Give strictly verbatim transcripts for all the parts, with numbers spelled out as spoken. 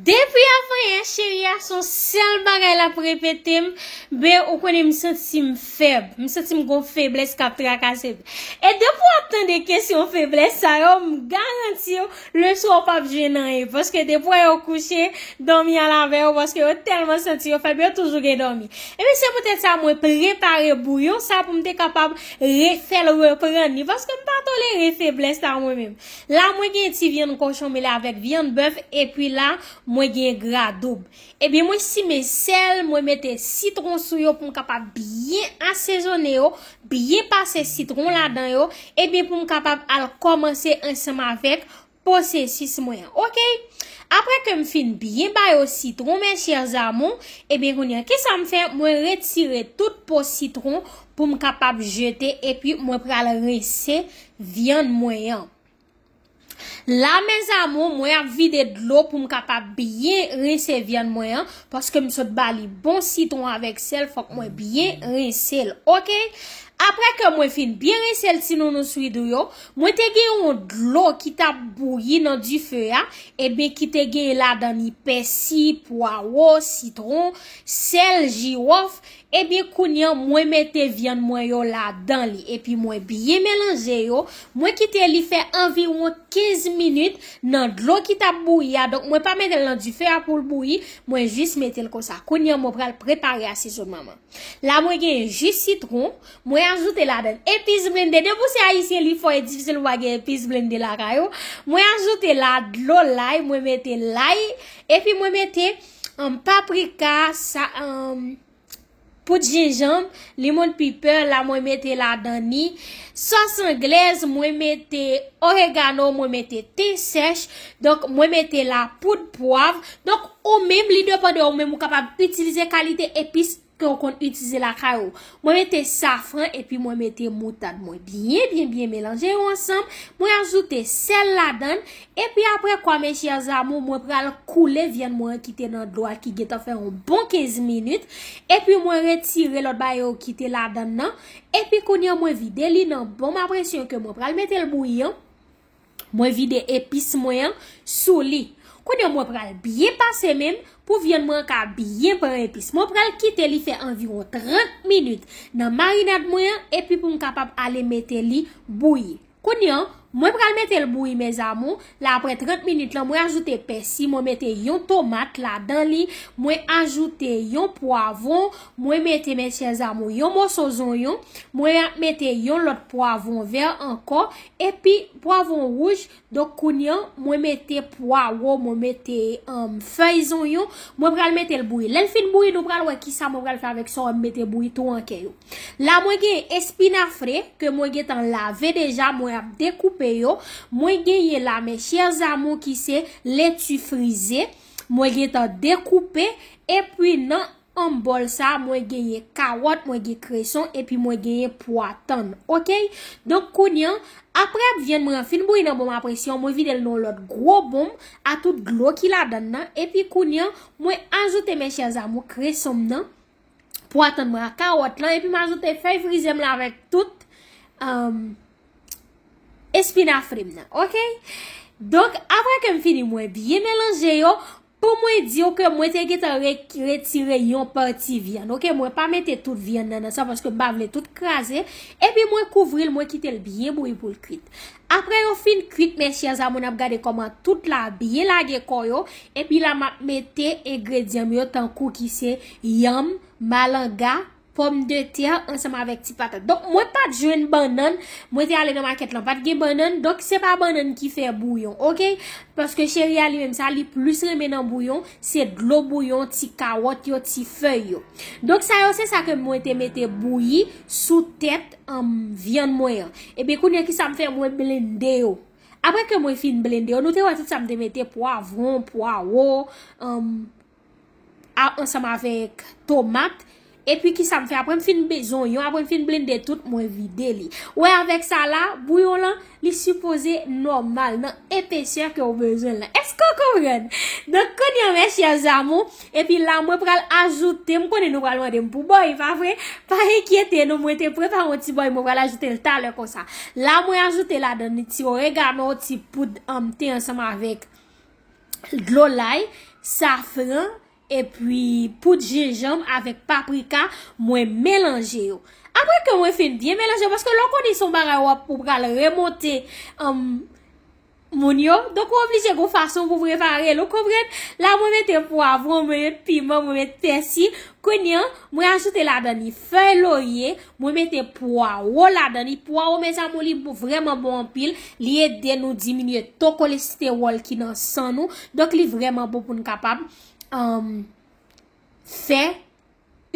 Depi avanyè, cheri a, se yon sèl bagay l ap repete m, ben, ou konnen m santi m fèb. M santi m gon feblès k ap trakase m. E depi w ap tande kesyon feblès sa yo, m garanti w, leswa w p ap jwenn anyen. Paske depi w wè yo kouche, dòmi al avè yo, paske yo tèlman santi yo fèb, yo toujou gen dòmi. Ebyen, se poutèt sa, mwen prepare bouyon sa pou m te kapab refè l reprann li. Paske m pa tolere feblès sa mwen menm. La, mwen gen ti vyann kochon mele avèk vyann bèf, epi la, mwen gen gra doub. Ebyen, mwen simen sèl, mwen mete sitwon sou yo pou m kapab byen asezonnen yo, byen pase sitwon ladan yo, ebyen, pou m kapab al kòmanse ansanm avèk pwosesis mwen an. Oke? Apre ke m fin byen ba yo sitwon, mes chers amours, ebyen, kounye a, kisa m fè? Mwen retire tout po sitwon pou m kapab jete, epi mwen pral rense vyann mwen an. La, mes amours, mwen ap vide dlo pou m kapab byen rense vyann mwen an, paske m sot ba li bon sitwon avèk sèl, fòk mwen byen rense l, oke? Apre ke mwen fin byen rense l, ti nounours Swidou yo, mwen te gen yon dlo ki t ap bouyi nan dife a, ebyen ki te gen ladan li pèsi, pwawo, sitwon, sèl, jiwòf, ebyen, kounye a, mwen mete vyann mwen yo ladan li. Epi mwen byen melanje yo. Mwen kite li fè anviwon kenz minit nan dlo ki t ap bouyi a. Donk, mwen pa mete l nan dife a pou l bouyi. Mwen jis mete l konsa. Kounye a, mwen pral prepare asezonman mwen. La, mwen gen ji sitwon. Mwen ajoute ladan epis blende. Depi w se ayisyen, li fò e difisil pou w pa gen epis blende lakay ou. Mwen ajoute la dlo lay. Mwen mete lay. Epi mwen mete, um, paprika, sa, um, poud jenjanm, lemon pepper, la mwen mete ladan ni sòs anglèz, mwen mete oregano, mwen mete ten sèch, donk mwen mete la poud pwav. Donk ou menm, li depann de ou menm, ou kapab itilize kalite epis ke ou konn itilize lakay ou. Mwen mete safran epi mwen mete moutad. Mwen byen, byen, byen melanje yo ansanm. Mwen ajoute sèl ladan. Epi apre kwa, mes chers amours, mwen pral koule vyann mwen ki te nan dlo a ki gentan fè yon bon kenz minit. Epi mwen retire lòt bagay yo ki te ladan nan. Epi kounye a mwen vide li nan bon mapresyon ke mwen pral mete l bouyi an. Mwen vide epis mwen an sou li. Kounye a mwen pral byen pase men m pou vyann mwen an ka byen pran epis. Mwen pral kite li fè anviwon trant minit nan marinad mwen an epi pou m kapab ale mete li bouyi. Kounye a, mwen pral mete l bouyi, mes amours. La, apre trant minit lan, mwen ajoute pèsi, mwen mete yon tomat ladan li, mwen ajoute yon pwavwon, mwen mete, mes chers amours, yon moso zonyon, mwen ap mete yon lòt pwavwon vè ankò, epi pwavwon wouj. Donk, kounye a, mwen mete pwawo, mwen mete, um, fèy zonyon, mwen pral mete l bouyi. Lè l fin bouyi, nou pral wè kisa mwen pral fè avèk sa w mete bouyi tou an kè yo. La, mwen gen espinafre ke mwen gentan lave deja, mwen ap dekoupe yo. Mwen genyen la, mes chers amours, ki se leti frize. Mwen gentan dekoupe. Epi nan an bòl sa, mwen genyen kawòt, mwen gen kreson, epi mwen genyen pwa tann. Oke? Donk, kounye a, apre vyann mwen an fin bouyi nan bon mapresyon, mwen vide l nan yon lòt gwo bonm, a tout dlo ki ladan nan. Epi kounye a, mwen ajoute, mes chers amours, kreson m nan, pwa tann mwen a kawòt lan, epi m ajoute fèy frize m la avèk tout, um, espinafre m nan, oke? Donk, apre ke m fini mwen byen melanje yo, pou mwen di w ke mwen te gentan re-, retire yon pati vyann, oke? Mwen pa mete tout vyann nan nan sa, paske m pa vle tout kraze, epi mwen kouvri l, mwen kite l byen bouyi pou l kwit. Apre yo fin kwit, mes chers amours, n ap gade kòman tout la byen lage kò yo, epi la m ap mete engredyan m yo tankou ki se yanm, malanga, pòmdetè ansanm avèk ti patat. Donk, mwen pa t jwenn bannann, mwen te ale nan makèt lan, pa t gen bannann, donk se pa bannann ki fè bouyon, oke? Paske cheri a li menm sa, li plis renmen nan bouyon, se dlo bouyon, ti kawòt yo, ti fèy yo. Donk, sa yo se sa ke mwen te mete bouyi sou tèt, um, vyann mwen an. Ebyen, kounye a, kisa m fè? Mwen blende yo. Apre ke mwen fin blende yo, nou te wè tout sa m te mete, pwavwon, pwawo, um, a, ansanm avèk tomat. Epi kisa m fè? Apre m fin be-, zonyon, apre m fin blende tout, mwen vide li. Ou wè avèk sa la, bouyon lan, li sipoze nòmal nan epesè ke w bezwen l lan. Èske w konprann? Donk, kounye a, mes chers amours, epi la, mwen pral ajoute, m konnen nou pral mande m pou bòy, pa vre? Pa enkyete nou, mwen te prepare yon ti bòy, mwen pral ajoute l talè konsa. La, mwen ajoute ladan li ti oregano, ti poud, um, te ansanm avèk dlo lay, safran, epi poud jenjanm avèk paprika, mwen melanje yo. Apre ke mwen fin byen melanje, paske lè w konnen se yon bagay w ap, ou pral remonte, um, moun yo, donk ou oblije gon fason pou prepare l, ou konprann? La, mwen mete pwavwon, mwen mete piman, mwen mete pèsi. Kounye a, mwen ajoute ladan li fèy lorye, mwen mete pwawo ladan li. Pwawo, mezanmi, li bo-, vrèman bon anpil. Li ede nou diminye to kolestewòl ki nan san nou. Donk, li vrèman bon pou n kapab, um, fè,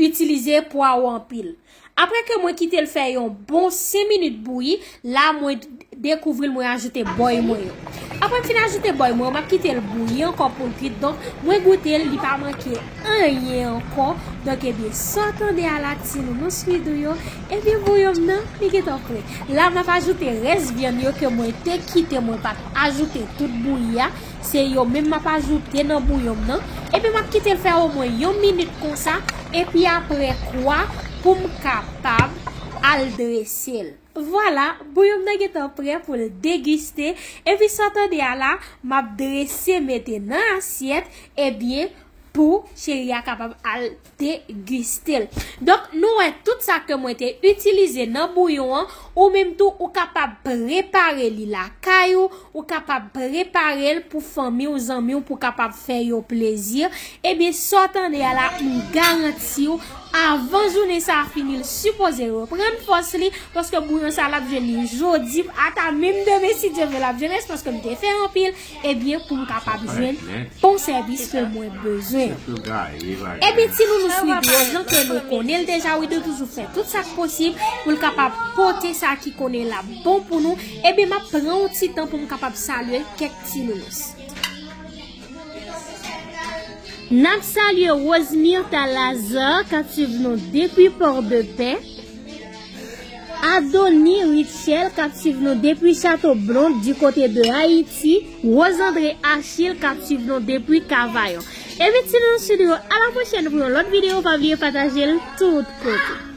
itilize pwawo anpil. Apre ke mwen kite l fè yon bon senk minit bouyi, la mwen d-, dekouvri l, mwen ajoute bòy mwen yo. Apre m fin ajoute bòy mwen yo, m ap kite l bouyi ankò pou l kwit. Donk, mwen goute l, li pa manke anyen ankò. Donk, ebyen, sa w tande a la, ti nounous Swidou yo, ebyen, bouyon m nan, li gentan prè. La, m ap ajoute rès vyann yo ke mwen te kite, mwen pa t ajoute tout bouyi a. Se yo menm m ap ajoute nan bouyon m nan. Epi m ap kite l fè omwen yon minit konsa. Epi apre kwa, pou m kapab al drese l. Vwala, bouyon m nan gentan prè pou l degiste. Epi sa w tande a la, m ap drese mete nan asyèt. Ebyen, pou cheri a kapab al degiste l. Donk, nou wè tout sa ke mwen te itilize nan bouyon an, ou menm tou, ou kapab prepare li lakay ou, ou kapab prepare l pou fanmi w, zanmi w, pou kapab fè yo plezi. Ebyen, sa w tande a la, m garanti w, avan jounen sa a fini, l sipoze reprann fòs li, paske bouyon sa a l ap jwenn li jodi, ata menm demen, si Dye vle, l ap jwenn res, paske m te fè anpil, ebyen, pou m kapab jwenn bon sèvis ke mwen bezwen. Ebyen, ti nounous Swidou yo, jan ke nou konnen l deja, Widou toujou fè tout sa k posib pou l kapab pote sa ki konnen l ap bon pou nou. Ebyen, m ap pran yon ti tan pou m kapab salye kèk ti nounous. N ap salye Rosemirtha Lazare, k ap swiv nou depi Pòdepè. Adony Richel, k ap swiv nou depi Chateau Blond, du côté de Haïti. Rose André Achille, k ap swiv nou depi Kavayon. Ebyen, ti nounous Swidou yo, a la pwochèn pou yon lòt videyo, pa bliye pataje l tout kote.